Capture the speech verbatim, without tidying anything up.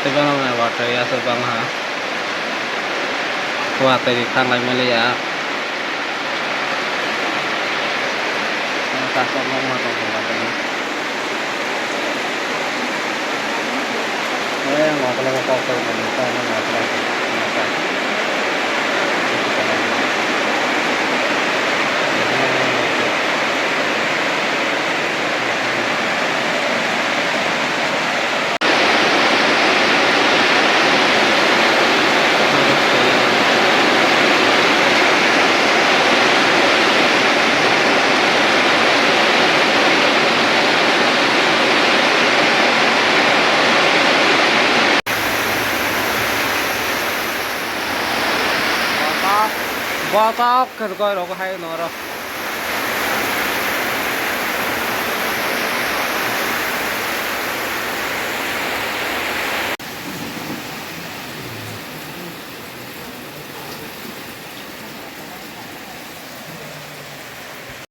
Bangma watwi aswk bangha. Watwi thanglai maliya. Customer ma tongkha watwi. Eh, watwi kok kok. Botok khe goi rogo hai noro.